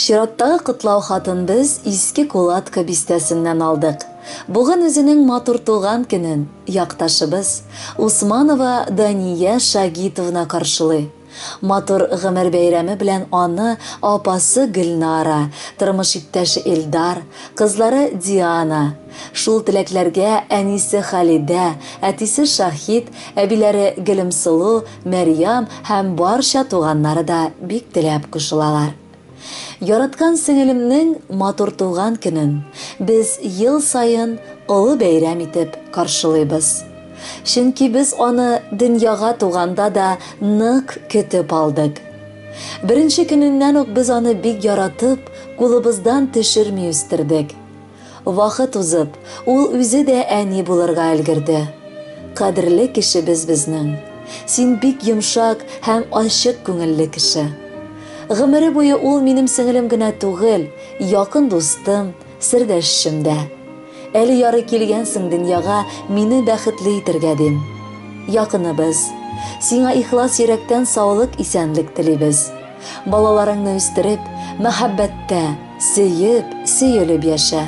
Чираттагы котлау хатын без Иске Кулатка бистәсеннән алдык. Бүген үзенең матур туган көнен якташыбыз Усманова Дания Шагитовна каршылый. Матур гомер бәйрәме белән аны апасы Гөлнара, тормыш иптәше Эльдар, кызлары Диана, шул теләкләргә әнисе Халидә, әтисе Шаһит, әбиләре Гөлемсылу, Мәрьям һәм барча туганнары да бик теләп кушылалар. Яраткан сеңелемнең матур туган көнен без ел саен олы бәйрәм итеп каршылыйбыз. Чөнки без аны дөньяга туганда да нык көтеп алдык. Беренче көненнән үк без аны бик яратып, кулыбыздан төшерми үстердек. Вакыт узып, ул үзе дә әни булырга өлгерде. Кадерле кешебез безнең. Син бик йомшак һәм ачык күңелле кеше. Гомере буе ул минем сеңелем генә түгел, якын дустым, сердәшчем дә. Әле ярый килгәнсең дөньяга мине бәхетле итергә дим. Якыныбыз, сиңа ихлас йөрәктән саулык-исәнлек телибез. Балаларыңны үстереп, мәхәббәттә, сөеп, сөелеп яшә.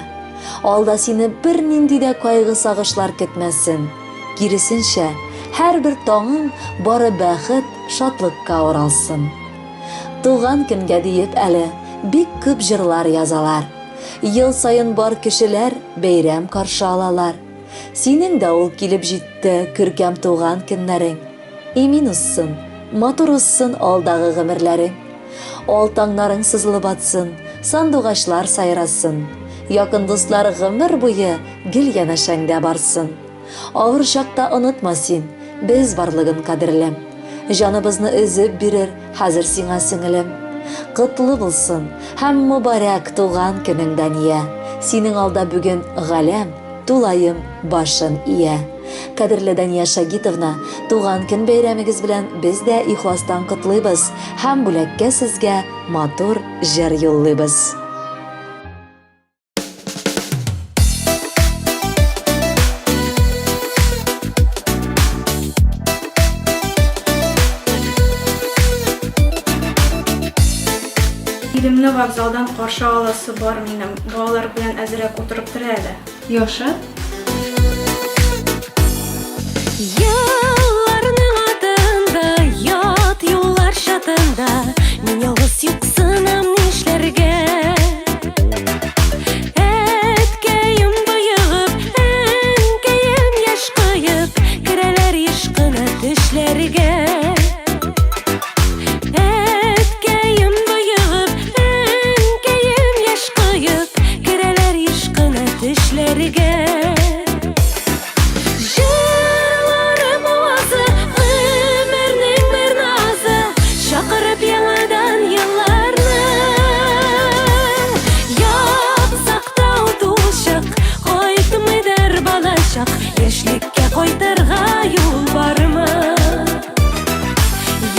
Алда сине бернинди дә кайгы-сагышлар көтмәсен. Киресенчә, һәрбер таңың бары бәхет, шатлыкка уралсын. Туган көнгә диеп әле бик күп җырлар язалар. Ел саен бар кешеләр бәйрәм каршы алалар. Синең дә ул килеп җитте, күркәм туган көннәрең. Имин узсын, матур узсын алдагы гомерләрең. Ал таңнарың сызылып атсын, сандугачлар сайрасын. Якын дуслар гомер буе гел янәшәңдә барсын. Авыр чакта онытма син, без барлыгын, кадерлем. Җаныбызны өзеп бирер хәзер сиңа сеңелем. Котлы булсын һәм мөбарәк туган көнең, Дания. Синең алда бүген галәм тулаем башын ия. Кадерле Дания Шагитовна, туган көн бәйрәмегез белән без дә ихластан котлыйбыз һәм бүләккә сезгә матур җыр юллыйбыз. Иремне вокзалдан каршы аласы бар минем. Балалар белән әзрәк утырып тор әле. Яхшы. Елларның атында, ят юллар чатында, мин ялгыз юксынам нишләргә? Әткәем боегып, әнкәем яшь коеп, керәләр еш кына төшләргә. Әткәем боегып, әнкәем яшь коеп, керәләр еш кына төшләргә. Җырларым авазы, гомернең бер назы, чакырып яңадан елларны. Япсак та ул чак, кайтмыйдыр балачак, яшьлеккә кайтырга юл бармы?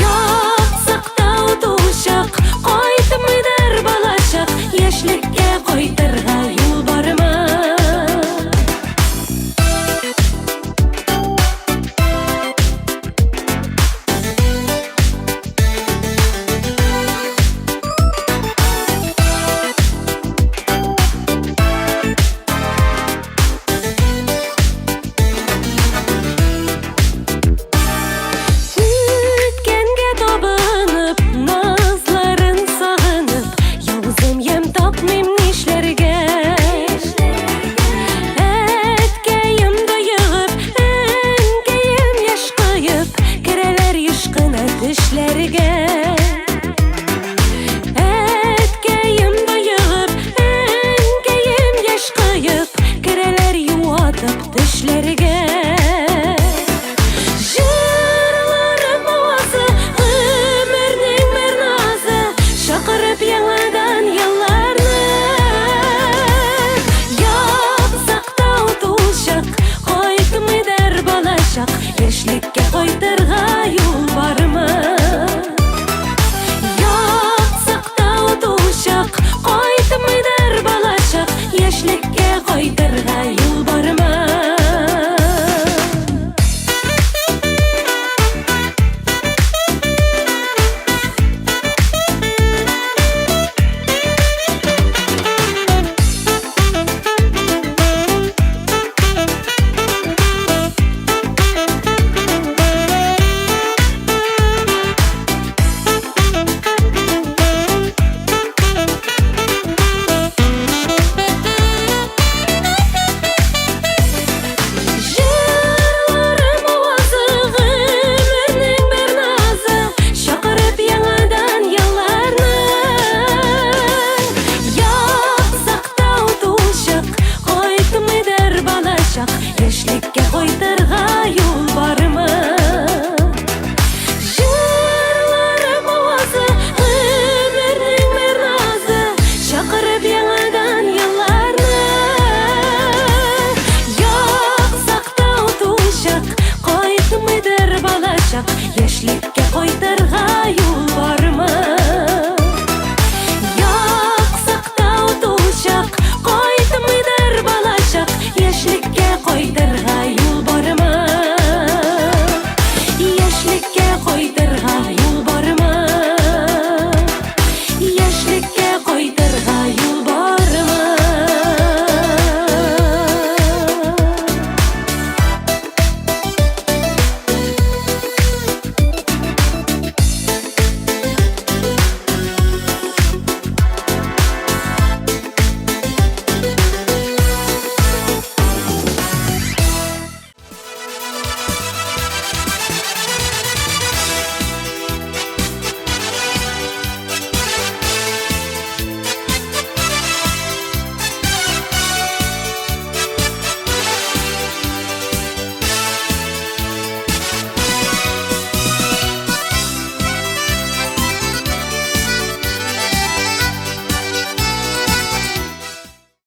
Яксак та ул чак, кайтмыйдыр балачак, яшьлеккә кайтырга юл.